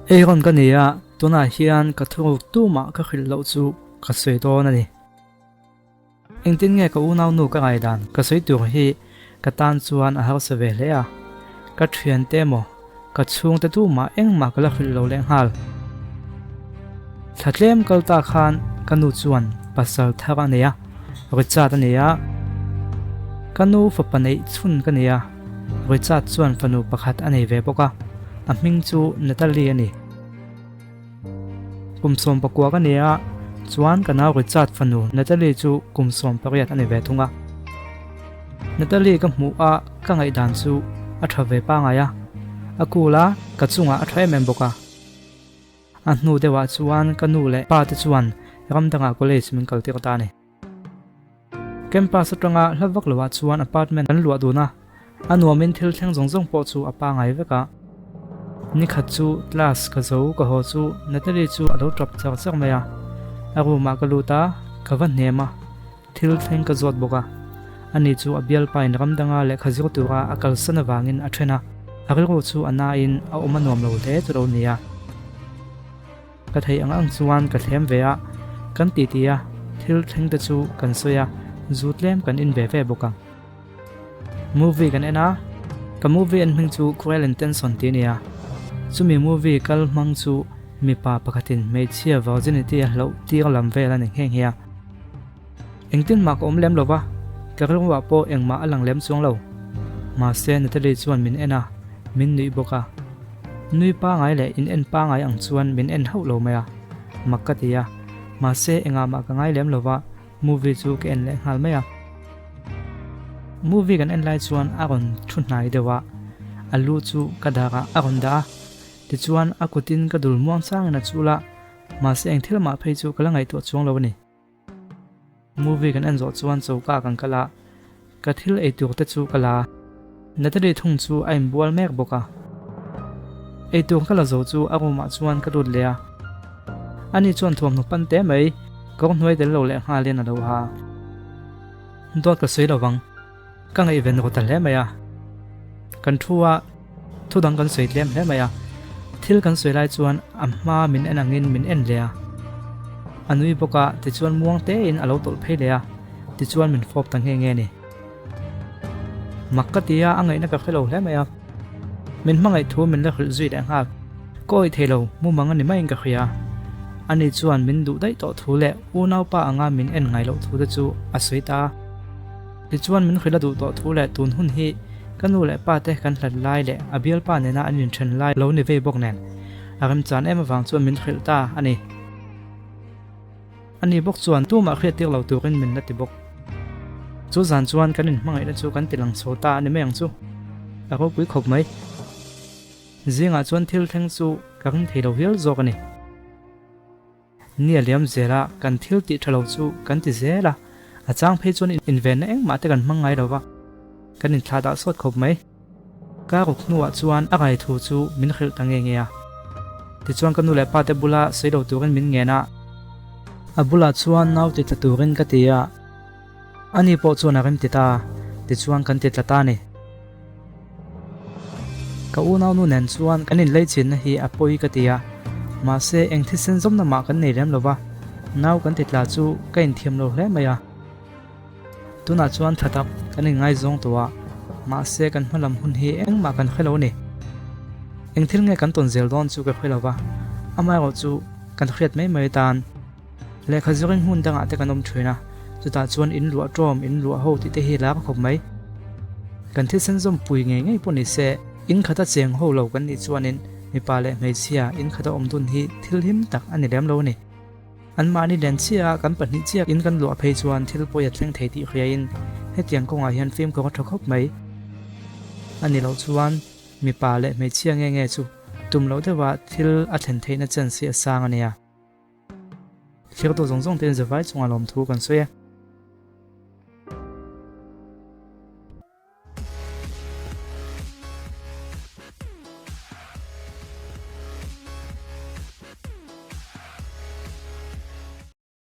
Aaron ka ni a, tunah hian ka thuruk tumah ka hrilh loh chu ka sawi dawn a ni. Engtin nge ka unaunu ka ngaihdan ka sawi tur hi ka tan chuan a harsa ve hle a, ka thiante emaw ka chhungte tumah engmah ka la hrilh lo lehnghal. Thla tlem kal ta khan ka nu chuan pasal thar a nei a, Richard a nei a, ka nu fapa neih chhun ka nei a, Richard chuan fanu pakhat a nei ve bawk a, a hming chu Natalie a ni. Kum 19 ka ni a, chuan ka nau Richard fanu Natalie chu kum 18 a ni ve thung a. Natalie ka hmuh a ka ngaihdan chu a tha ve pangai a, a cool a, ka chungah a tha em em bawk a. A hnu deuhah chuan ka nu leh pa te chuan ram dangah college min kaltir ta a ni. Campus atanga hla vak loah chuan apartment kan luah dun a, a nuamin thil thleng zawng zawng pawh chu a pangai vek a. Nikhat chu class ka zo ka haw chu Natalie chu a lo tap char char mai a, a room ah ka lut a, ka va hnem a, thil thleng ka zawt bawk a. Ani chu a bialpa in ram danga lehkha zir tura a kalsan avangin a then a, a rilru chu a nain a awm a nuam lo hle chu lo nia. Ka theih ang ang chuan ka thlem ve a, kan titi a, thil thleng te chu kan sawi a, zu tlem kan in ve ve bawk ang. Movie kan en a, ka movie en hming chu Cruel Intention tih a ni a, chumi movie kal hmang chu mipa pakhatin hmeichhia virginity a hlauh tir lam vel a ni nghe nghe a. Engtin mah ka awm lem lo va, ka rilruah pawh engmah a lang lem chuang lo. Mahse Natalie chuan min en a, min nuih bawk a. Nui pangai leh in en pangai ang chuan min en hauh lo mai a, mak ka ti a. Mahse engah mah ka ngai lem lo va, movie chu ka en leh nghal mai a. Movie kan en lai chuan a rawn thu hnai deuh a, a lu chu ka darah a rawn dah a, tichuan a kutin ka dul muang changin a chul a, mahse eng thil mah phei chu ka la ngaihtuah chuang lo a ni. Movie kan en zawh chuan choka kan kal a, ka thil ei tur te chu ka la. Natalie thung chu a inbual mek bawk a. Ei tur ka la zo chu a room ah chuan ka lut leh a. Ani chuan thuamhnaw pan teh mai, kawr hnuai tel lo leh nghalin a lo ha. Dawt ka sawi lovang, ka ngaihven rawh ta hle mai a. Kan thu a, thu dang kan sawi tlem hle mai a. Thil kan sawi lai chuan a hma min en angin min en leh a. A nui bawk a, tichuan muang tein a lo tawlh phei leh a, tichuan min fawp ta nghe nghe a ni. Mak ka ti a, a ngaihna ka hre lo hle mai a. Min hmangaih thu min la hrilh zui leh nghal. Ka awih thei lo, mumang a ni maiin ka hria. Ani chuan min duh daih tawh thu leh unaupa anga min en ngai loh thu te chu a sawi ta a. Tichuan min hrilh a duh tawh thu leh tun hun hi ka nu leh pa te kan hlat lai leh a bialpa nena an inthen lai lo ni vei bawk nen a remchan em avang chuan min hrilh ta a ni. Ani bawk chuan tumah hriat tir lo turin min la ti bawk. Chu zan chuan kan inhmangaihna chu kan ti lang chho ta a ni mai ang chu. A ropui khawp mai. Zingah chuan thil thleng chu ka ring thei lo hial zawk a ni. Ni a liam zel a, kan thil tih tha lo chu kan ti zel a, a chang phei chuan invenna engmah te kan hmang ngai lo va, kan inthlah dah sawt khawp mai. Ka ruk hnuah chuan a ngai thu chu min hrilh ta nge nge a. Tichuan ka nu leh pa te bula sawi lo turin min ngen a. A bulah chuan nau ti tla turin ka ti a, ani pawh chuan a rem ti ta, tichuan kan ti tla ta a ni. Ka unaunu nen chuan kan inleichinna hi a pawi ka ti a, mahse eng thisen zawmna mah kan nei lem lo va, nau kan ti tla chu ka inthiam lo hle mai a. Tunah chuan tha tak kan inngaizawng tawh a, mahse kan hmalam hun hi engmah kan hre lo a ni. Eng thil nge kan tawn zel dawn chu ka hre lo va, amaherawh chu kan hriat mai mai atan lehkha zirin hmun dangah te kan awm thin a, chutah chuan in luah tawm, in luah ho tih te hi lar khawp mai. Kan thisen zawmpui ngei ngei pawh ni se, in khata cheng ho lo kan nih chuanin mipa leh hmeichhia in khata awm dun hi thil him tak a ni lem lo a ni. Anmahni len chiah a kan pahnih chiah in kan luah phei chuan thil pawi a thleng thei tih hriain hetiang kawngah hian fimkhur a tha khawp mai. A ni loh chuan mipa leh hmeichhia nge nge chu tum loh deuha thil a thlen theihna chance hi a sang a nia. Thlir tu zawng zawng te in zavai chungah lawmthu kan sawi e.